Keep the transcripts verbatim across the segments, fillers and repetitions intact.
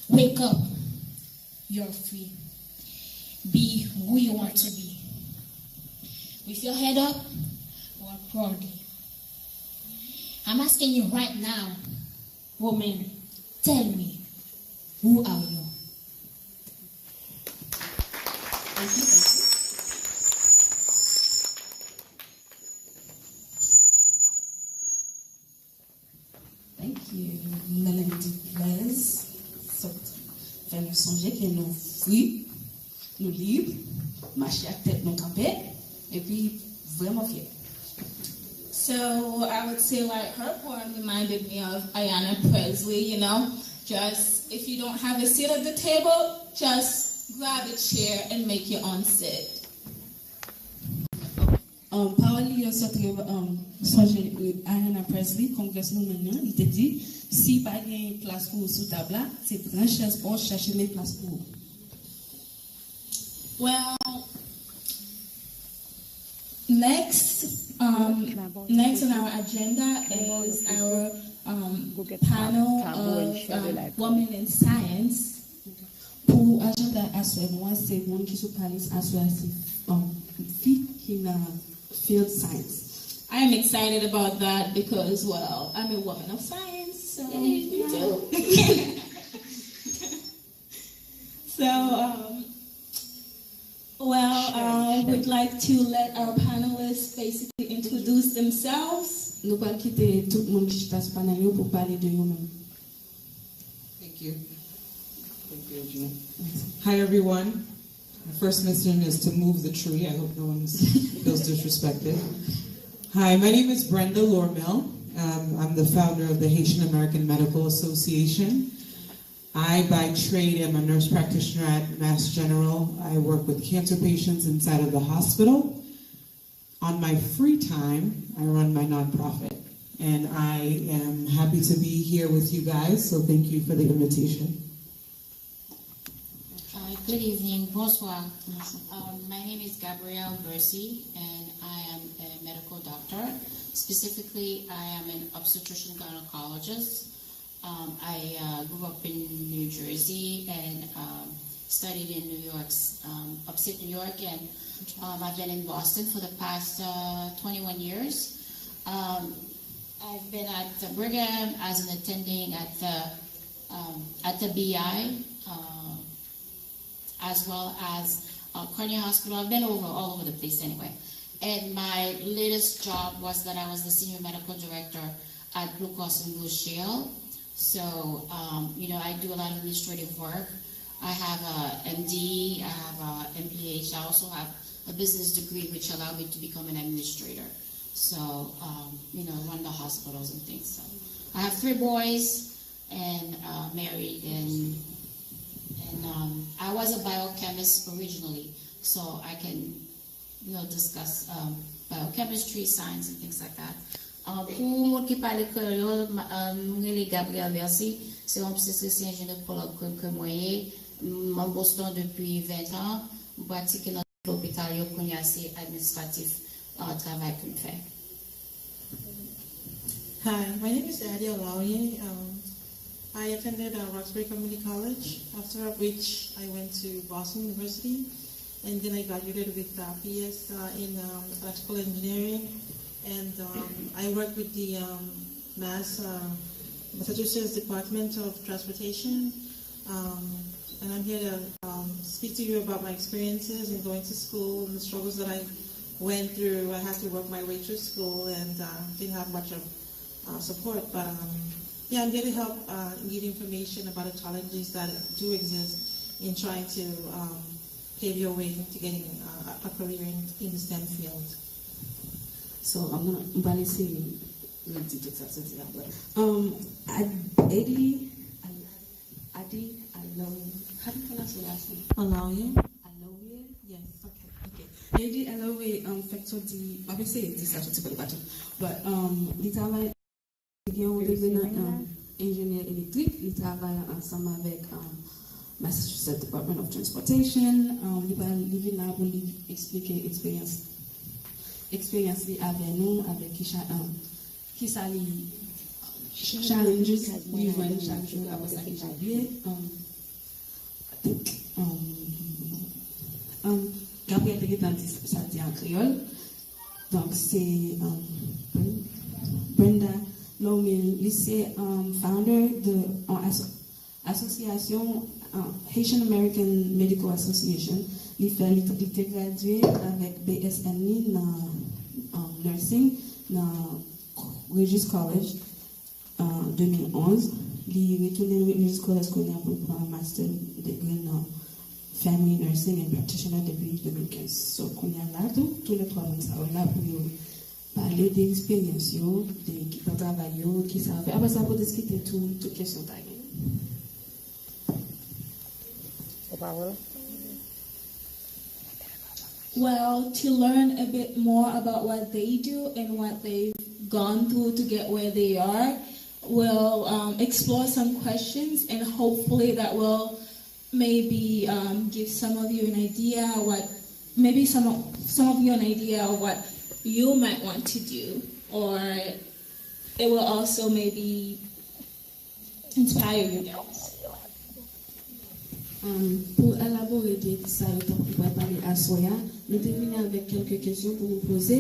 Wake up. You're free. Be who you want to be. With your head up, walk proudly. I'm asking you right now, woman, tell me, who are you? Thank you, thank you. Thank you, Melanie Blaise. Sot fè nou sonje ke nou fri, nou lib, mache ak tèt nou kanpe, epi vrèman fyè. So I would say, like, her poem reminded me of Ayanna Pressley, you know, just if you don't have a seat at the table, just grab a chair and make your own seat. Um, pawòl li yo sot re- um, sonje, uh, Ayanna Pressley, Congresswoman nan, li te di, si pa gen plas pou ou sou tab la, se pran chèz pa w, chache men plas pou ou. Well, next, um, next on our agenda is our, um, panel of, um, women in science. Pou ajanda aswè nou an, se moun ki sou palis aswè a, se, um, fi ki nan field science. I am excited about that because, well, I'm a woman of science, so. Yay, me too. So, um, well, I would like to let our panelists basically introduce themselves. Nou pral kite tout moun ki chita sou panèl yo pou pale de yo menm. Thank you. Thank you, Regina. Hi, everyone. My first mission is to move the tree. I hope no one feels disrespected. Hi, my name is Brenda Lormel. Um, I'm the founder of the Haitian American Medical Association. I, by trade, am a nurse practitioner at Mass General. I work with cancer patients inside of the hospital. On my free time, I run my nonprofit, and I am happy to be here with you guys, so thank you for the invitation. Uh, good evening, bonsoir. Um, my name is Gabrielle Bercy, and I am a medical doctor. Specifically, I am an obstetrician gynecologist. Um, I uh, grew up in New Jersey and um, studied in New York, um, upstate New York, and um, I've been in Boston for the past uh, twenty-one years. Um, I've been at the Brigham as an attending at the um, at the B I, uh, as well as uh, Cornell Hospital. I've been over all over the place anyway. And my latest job was that I was the senior medical director at Blue Cross and Blue Shield. So, um, you know, I do a lot of administrative work. I have a M D, I have a M P H, I also have a business degree which allowed me to become an administrator. So, um, you know, run the hospitals and things. So, I have three boys and uh, married, and and um, I was a biochemist originally, so I can you know, discuss um, biochemistry, science, and things like that. Uh, pou moun ki pale kreyòl, m rele Gabrielle Bercy, se yon obstetrisyen jinekològ ke, ke mwen ye. M an Boston depi ven tan. M pratike nan lopital yo, kounye a se administratif uh, travay ke m fè. Hi, my name is Addie Olawuye. Um, I attended uh, Roxbury Community College, after of which I went to Boston University, and then I graduated with a B S uh, in um, electrical engineering, and um, I work with the um, Mass uh, Massachusetts Department of Transportation, um, and I'm here to um, speak to you about my experiences in going to school and the struggles that I went through. I had to work my way through school and uh, didn't have much of uh, support. But um, yeah, I'm here to help uh, give information about the challenges that do exist in trying to um, pave your way to getting uh, a career in, in the STEM field. So, I'm gonna, m pral eseye redi tout sa w te di la. Um, Adi, Adi, Aloye, how do you pronounce your last name? Olawuye? Aloye? Yes. Okay, okay. Adi Aloye, um, fèk soti, m ap eseye di sa soti bò baton. But, um, li travay, li gen yon degre nan um, enjenyè elektrik, li travay ansanm avèk um, Massachusetts Department of Transportation. Um, li pral, li vin la pou li eksplike eksperyans eksperyans li avè nou, avèk ki cha, um, ki sa li challenges li jwenn chak jou, apre sa ki jan li ye. Um, Tan di sa di an kreyòl. Donk, se um, Brenda Lomil, li se um, founder de an aso- asosyasyon uh, Haitian American Medical Association. Li fè li, li te gradye avèk B S M li nan um, nursing nan Regis College an de mil onz. Li retounen Regis College kounye a pou l pran master degree nan Family Nursing and Practitioner depi de mil kenz. So, kounye a la tou, tou lè twa moun sa yo la pou yo pale de eksperyans yo, de ki tan travay yo, ki sa yo fè. Apre sa, pou diskite tou, tout kesyon ta gen. Ou pa wè l? Well, to learn a bit more about what they do and what they've gone through to get where they are, we'll um, explore some questions and hopefully that will maybe um, give some of you an idea what, maybe some of, some of you an idea of what you might want to do, or it will also maybe inspire you guys. Um, pou elabore de sa yo tankou pral pale aswè a, nou te vini avèk kèlke kesyon pou nou poze,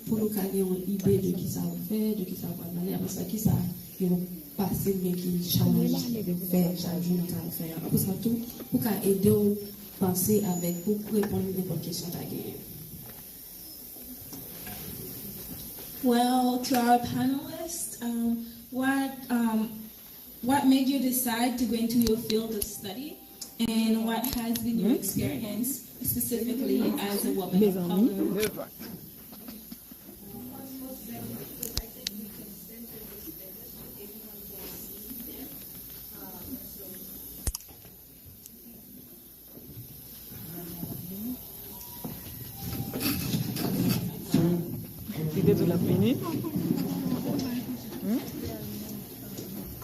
pou nou ka gen yon ide de kisa yo fè, de kisa yo pral pale, apre sa kisa yo pase oubyen ki challenge yo fè chak jou nan travay yo fè a. Apre sa tou, pou ka ede w panse avèk pou reponn nenpòt kesyon w ta genyen. Well, to our panelists, um, what um, what made you decide to go into your field of study, and what has been your experience specifically as a woman of color? Li te di l ap vini.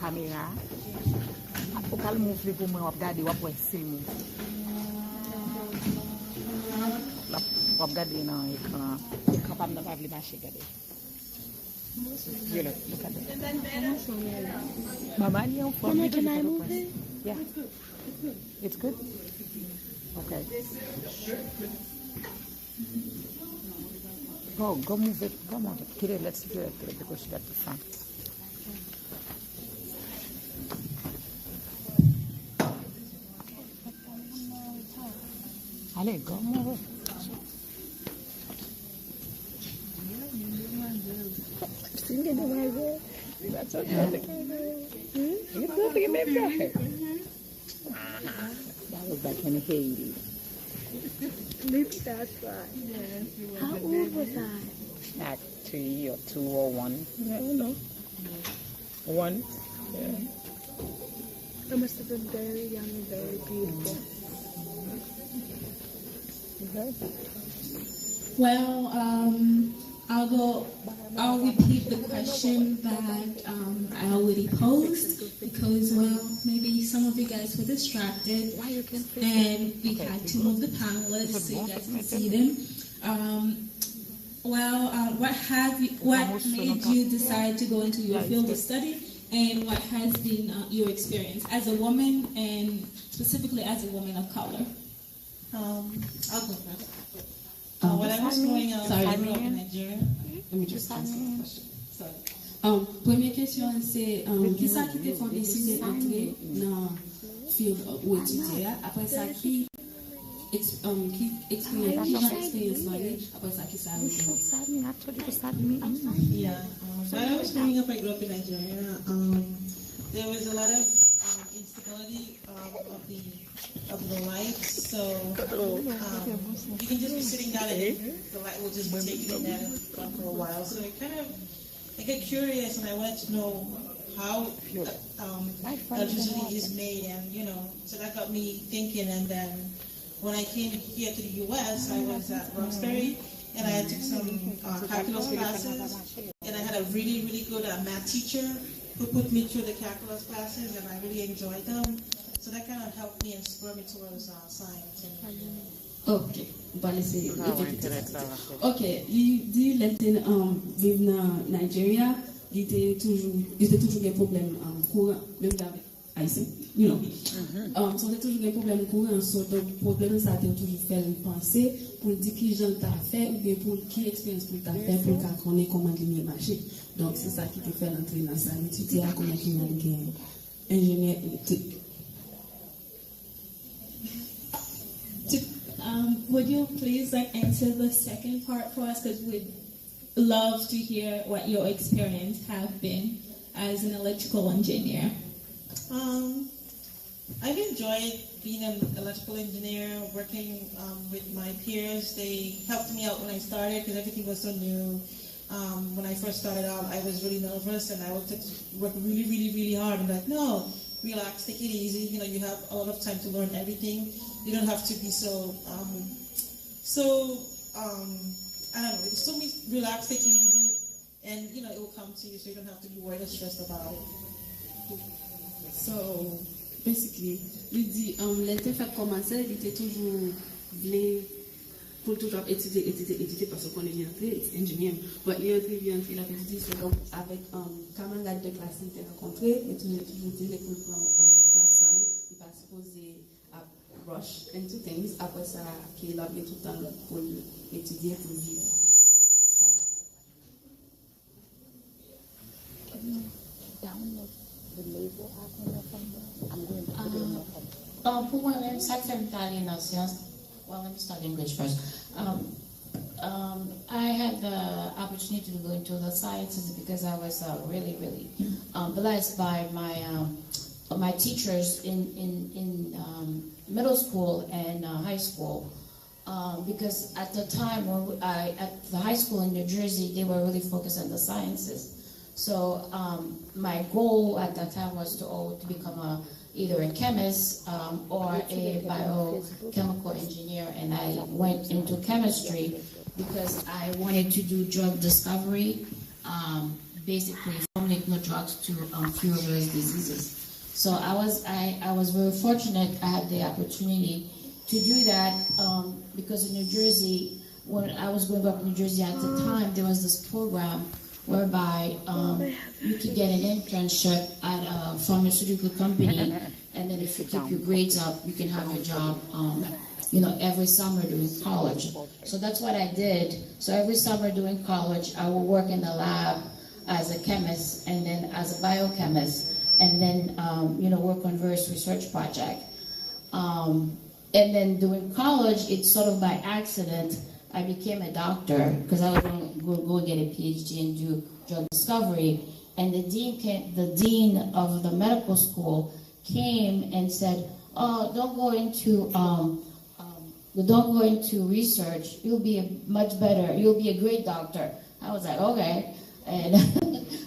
Kamera a. Ou ka l move pou mwen, w ap gade, w ap wè si l move. W ap gade nan ekran an. Ekran pa m nan pa vle mache, gade. Violet, look at that. Mama li anfòm, li toujou Pòtoprens. Yeah. It's good? Okay. Go, go move it, go move it. Kite, let's do it, because she got the phone. Ale, go move it. Singing in my room. That's okay. You do it in the guy. That was back in Haiti. Maybe that's why. How old was I? Like three or two or one. I don't know. One. Yeah. I must have been very young and very beautiful. Well, um, I'll go, I'll repeat the question that um, I already posed because, well, maybe some of you guys were distracted and we had to move the panelists so you guys can see them. Um, well, uh, what have you, what made you decide to go into your field of study, and what has been uh, your experience as a woman, and specifically as a woman of color? Um, I'll go first. Uh, when I was growing up, I grew up in Nigeria. Let me just answer the question. Sorry. Um, premye kesyon an se um, kisa ki te fè w deside antre nan field ou etidye a? Apre sa, ki Ex, um, ki eksperyans, ki jan eksperyans lan ye? Apre sa, ki sa yo te wè? Yeah, um, when I was growing up, I grew up in Nigeria. Um, there was a lot of um, instability um, of the of the light, so um, you can just be sitting down and the light will just be taking it down for a while. So it kind of I get curious and I wanted to know how um, electricity is made, and you know, so that got me thinking. And then when I came here to the U S, I was at Roxbury and I took some uh, calculus classes, and I had a really, really good uh, math teacher who put me through the calculus classes, and I really enjoyed them. So that kind of helped me and spurred me towards uh, science. And, you know, Ok, m pral eseye repete sa. Ok, li di lè l te um, viv nan Nigeria, li te toujou li te toujou gen pwoblèm um, kouran, menm jan avèk Ayisyen, you know. Um, so, te toujou gen pwoblèm kouran, so, donk, pwoblèm sa te toujou fè l panse pou l di ki jan l ta fè, oubyen pou l, ki eksperyans pou l ta fè, pou l ka konnen kòman limyè mache. Donk, se sa ki te fè l antre nan sa l etidye a, kounye a li gen enjenyè elektrik. Um, would you please, like, answer the second part for us? Because we'd love to hear what your experience have been as an electrical engineer. Um, I've enjoyed being an electrical engineer, working um, with my peers. They helped me out when I started because everything was so new. Um, when I first started out, I was really nervous and I would just work really, really, really hard. I'm like, no, relax, take it easy. You know, you have a lot of time to learn everything. You don't have to be so. Um, so, um, I don't know. Just told me relax, take it easy, and you know, it will come to you, so you don't have to be worried or stressed about it. So, basically, li di, um, lè l te fèk kòmanse, li te toujou vle pou l toujou ap etidye, etidye, etidye, paske w konnen li antre, it's engineering. But li antre, li antre, l ap etidye, so, donk, avèk um, kamarad de klas li te rankontre, li toujou, toujou di li pou l pran um, klas sa, li pa sipoze ap rush into things, apre sa, ke l ap gen tout tan pou l etidye, pou l viv. Can you download the label app on your phone, bro? I'm going to put it on my phone. Uh, pou mwen menm, sa k fè m t ale nan syans, well, let me start English first. Um, um, I had the opportunity to go into the sciences because I was uh, really, really um, blessed by my um, my teachers in in in um, middle school and uh, high school. Um, because at the time when I, at the high school in New Jersey, they were really focused on the sciences. So um, my goal at that time was to, oh, to become a, either a chemist um, or a biochemical engineer, and I went into chemistry because I wanted to do drug discovery, um, basically formulate new drugs to um, cure various diseases. So I was I, I was very fortunate. I had the opportunity to do that um, because in New Jersey, when I was growing up in New Jersey at the time, there was this program whereby um, you could get an internship at a pharmaceutical company, and then if you keep your grades up, you can have a job, um, you know, every summer during college. So that's what I did. So every summer during college, I would work in the lab as a chemist and then as a biochemist and then um, you know work on various research project um, and then during college it's sort of by accident I became a doctor because I was going to go get a phd and do drug discovery and the dean came, the dean of the medical school came and said, oh, don't go into um, um, don't go into research, you'll be a much better, you'll be a great doctor. I was like, okay. And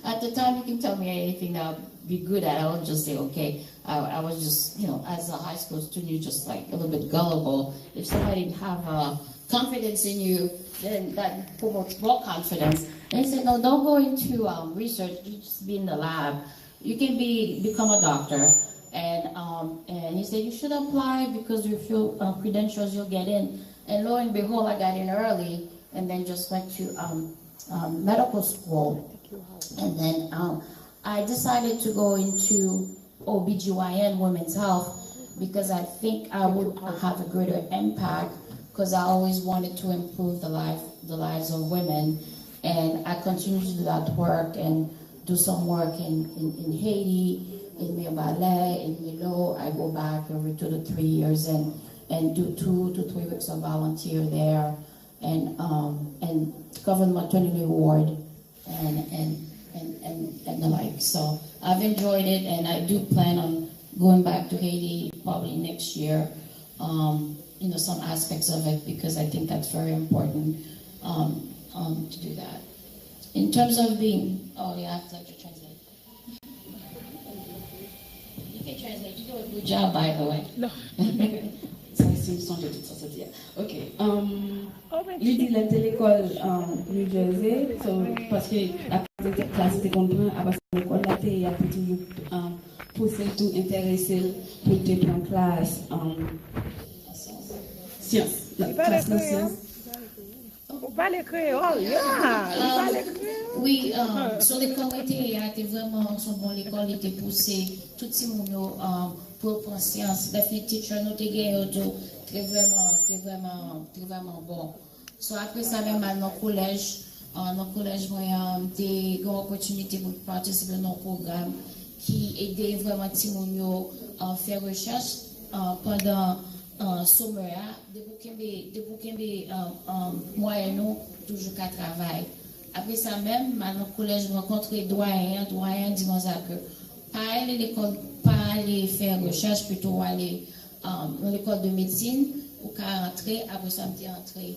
at the time, you can tell me anything that I'll be good at. I would just say, okay. I, I was just, you know, as a high school student, you're just like a little bit gullible. If somebody didn't have uh, confidence in you, then that promotes more confidence. And he said, no, don't go into um, research, you just be in the lab. You can be become a doctor. And um, and he said you should apply because you feel uh, credentials you'll get in. And lo and behold, I got in early and then just went to um, um, medical school. And then um, I decided to go into O B G Y N, women's health, because I think I would have a greater impact because I always wanted to improve the life, the lives of women. And I continue to do that work and do some work in, in, in Haiti, in Mirebalais, in Milo. I go back every two to three years and, and do two to three weeks of volunteer there and, um, and cover the maternity ward and, and, and, and, and the like. So I've enjoyed it and I do plan on going back to Haiti probably next year. Um, you know, some aspects of it because I think that's very important um, um, to do that. In terms of being, oh yeah, I have to translate. You can translate. You do a good job, by the way. Sa se m sonje tout sa sa di a. Ok. Um, li di lè l te lekòl um, New Jersey, so, paske la klas te konn pran, apre sa lekòl la te ye, ap toujou um, pouse l tou enterese l pou l te pran klas um, syans, klas nan syans. Ou pale kreyòl, ya, li pale kreyòl. Wi, um, so lekòl mwen te ye a te vrèman se yon bon lekòl, li te pouse tout timoun yo, um, pou yo pran syans. Lè fini teacher nou te gen yo tou, te vrèman, te vrèman, te vrèman bon. So apre sa menm al nan kolèj, uh, nan kolèj mwen an, m te gen opòtinite pou m patisipe nan yon pwogram ki ede vrèman timoun yo, uh, fè rechèch, uh, pandan, uh, summer a. Depi w kenbe, depi w kenbe, uh, uh, mwayèn ou, toujou ka travay. Apre sa menm, m al nan kolèj, m rankontre dwayen an, dwayen an di konsa ke pa ale lekòl, pa ale fè rechèch, pito w ale, um, nan lekòl de medsin, ou ka rantre, apre sa m te rantre.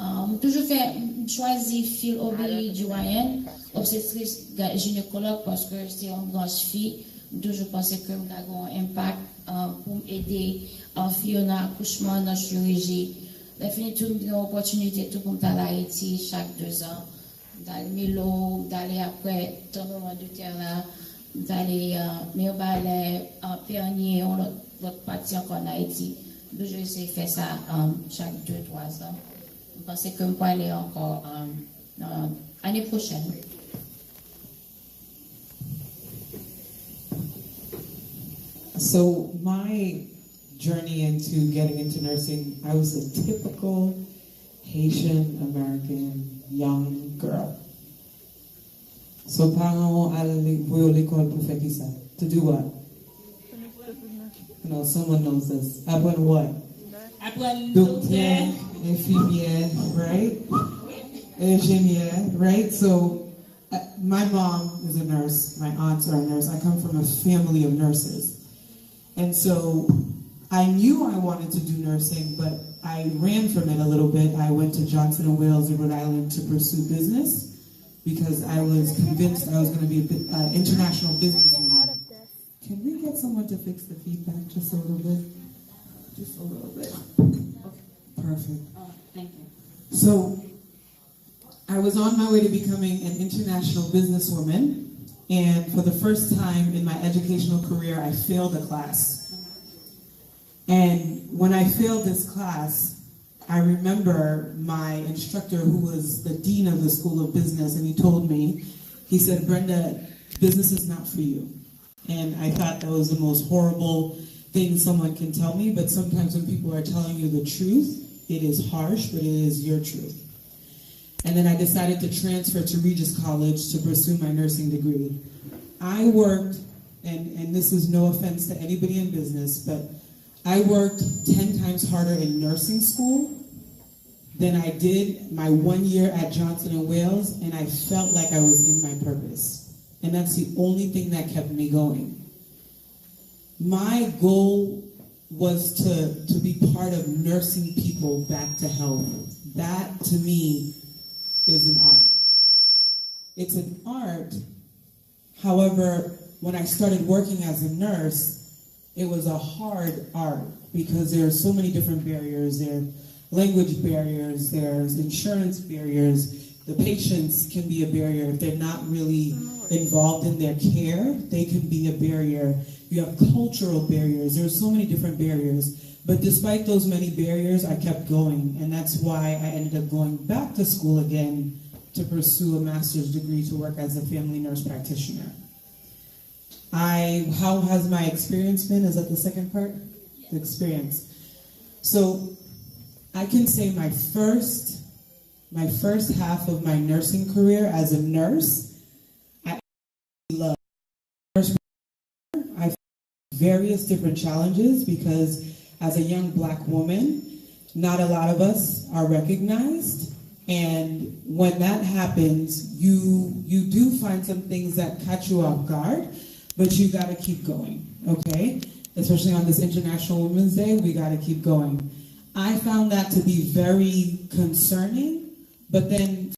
Um, m toujou fè, m chwazi fil O B G Y N, obstetris, ga- jinekològ, paske se yon branch fi, m toujou panse ke m ka gen yon enpak, um, pou m ede, um, fi yo nan akouchman, nan chiriji. Lè fini tou, m gen opòtinite tou pou m t al Ayiti chak dezan. M t al Milo, m t ale apre Tann Mòn de Tè la, m t ale, uh, Mibalè, uh, Pènye, yon lòt, lòt pati ankò ann Ayiti. M toujou eseye fè sa, um, chak de, twa zan. M panse ke m prale ankò, um, uh, ane pwochèn. So my journey into getting into nursing, I was a typical Haitian American young girl. So paran w al voye w lekòl pou fè kisa? To do what? No, someone knows this. Aprann what? Aprann doktè, enfimyè, right? Enjenyè, right? So uh, my mom is a nurse. My aunts are a nurse. I come from a family of nurses. And so I knew I wanted to do nursing, but I ran from it a little bit. I went to Johnson and Wales in Rhode Island to pursue business because I was convinced I was going to be an uh, international businesswoman. Can we get someone to fix the feedback just a little bit? Just a little bit. Okay, perfect. Oh, thank you. So I was on my way to becoming an international businesswoman, and for the first time in my educational career, I failed a class. And when I failed this class, I remember my instructor, who was the dean of the School of Business, and he told me, he said, Brenda, business is not for you. And I thought that was the most horrible thing someone can tell me, but sometimes when people are telling you the truth, it is harsh, but it is your truth. And then I decided to transfer to Regis College to pursue my nursing degree. I worked, and, and this is no offense to anybody in business, but I worked ten times harder in nursing school than I did my one year at Johnson and Wales, and I felt like I was in my purpose. And that's the only thing that kept me going. My goal was to, to be part of nursing people back to health. That to me is an art. It's an art. However, when I started working as a nurse, it was a hard art because there are so many different barriers. There are language barriers, there's insurance barriers. The patients can be a barrier if they're not really involved in their care. They can be a barrier. You have cultural barriers. There's so many different barriers. But despite those many barriers, I kept going. And that's why I ended up going back to school again to pursue a master's degree to work as a family nurse practitioner. I, how has my experience been? Is that the second part? The experience. So I can say my first, my first half of my nursing career as a nurse, I love nursing. I various different challenges because as a young black woman, not a lot of us are recognized. And when that happens, you you do find some things that catch you off guard, but you got to keep going, okay? Especially on this International Women's Day, we got to keep going. I found that to be very concerning, but then